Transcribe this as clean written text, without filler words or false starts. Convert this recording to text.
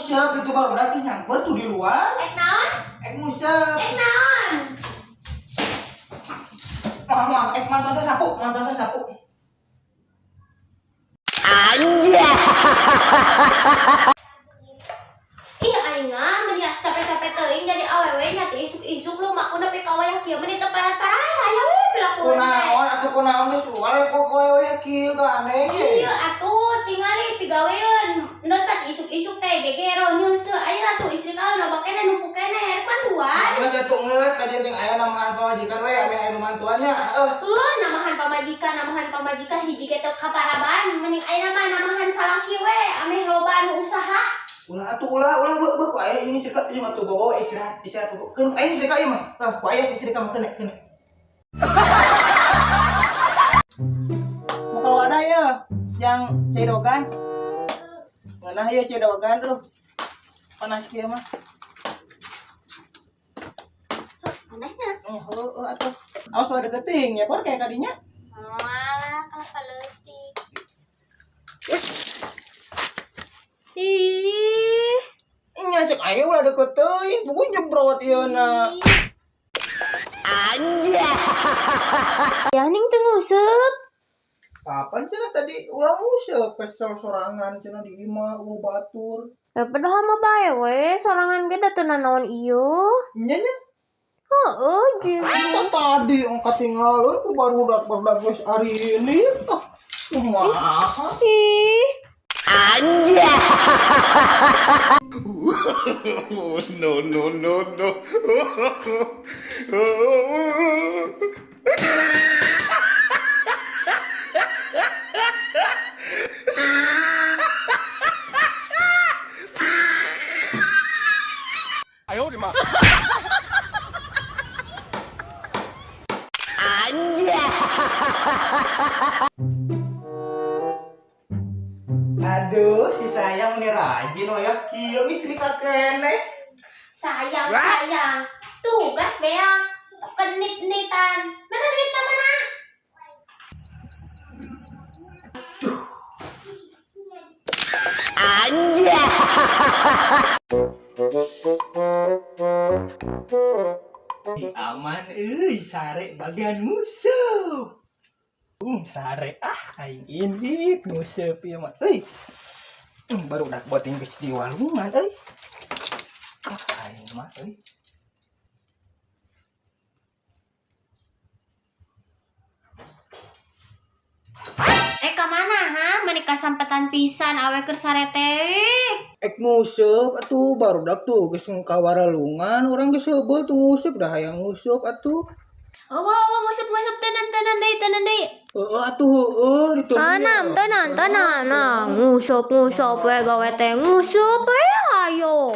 nguseup itu baru berarti nyangkut tuh di luar. Ek naon? Ek nguseup. Ek naon? Mama, ek mantan teh sapu, mantan teh sapu. Ih aing mah meni capek-capek teuing jadi awewe nya teh isuk-isuk lu mak nepi ka wayah kieu meni teu parat-parat aya we pilakueun teh. Kunaon atuh kunaon geus wale kok kowe we kieu ka aneh. Iya atuh tingali pigaweun neut tadi isuk-isuk teh gegero nyeuseuh aya atuh istri kaeun loba keneh numpuk keneh bantuan. Geus atuh geus kajian ting aya namahan pamajikan we ame aya nu mantuannya. Heuh. Namahan pamajikan hiji ge teu kaparaban mending aya mah namahan salaki we ameh loba anu usaha. Ulah atuh ulah ulah beuh beuh ku aya ini sikat ieu mah tuh bawa istirahat istirahat keun ku aya istri ieu mah. Tah ku aya istri mah keun keun. Mau kalau ada ya yang cedogan. Ngeunah ieu cedogan tuh. Panas kieu mah. Anehnya. Heueuh atuh. Awas ada geuting ya por kayak kadinya. Malah kelapa leutik. Ih. Nya cek aya ulah deket teuing, buku jebrot ieu na. Ya ning teu nguseup. Kapan cenah tadi ulah nguseup kesel sorangan cenah di imah eueuh batur. Ya padahal mah bae we sorangan ge da teu nanaon ieu. Nya nya. Heeh, jeung. Kan tadi angkat tinggalun ku barudak barudak geus ari ini. Ah, kumaha? Ih. No, no, no, no. Aduh, si sayang nih rajin oh ya. Kieu istri kakene. Sayang, sayang. Tugas beak. Kenit-kenitan. Mana duitnya mana? Ih, aman euy, sare bagian nguseup. Sare ah aing indit nguseup ieu mah euy. Baru udah boting geus di walungan euy. Ah aing mah euy. Eh ka mana ha? Menikah sampetan pisan awe keur sare teh. Ek nguseup atuh barudak tuh geus kawaralungan urang geus heubeul tuh nguseup dah hayang nguseup atuh. Oh, oh, nguseup-nguseup tenan tenan deui tenan deui. Heeh atuh heueuh ditu. Tanam, tenan, tenan. Nah, nguseup nguseup we gawe teh nguseup we ayo.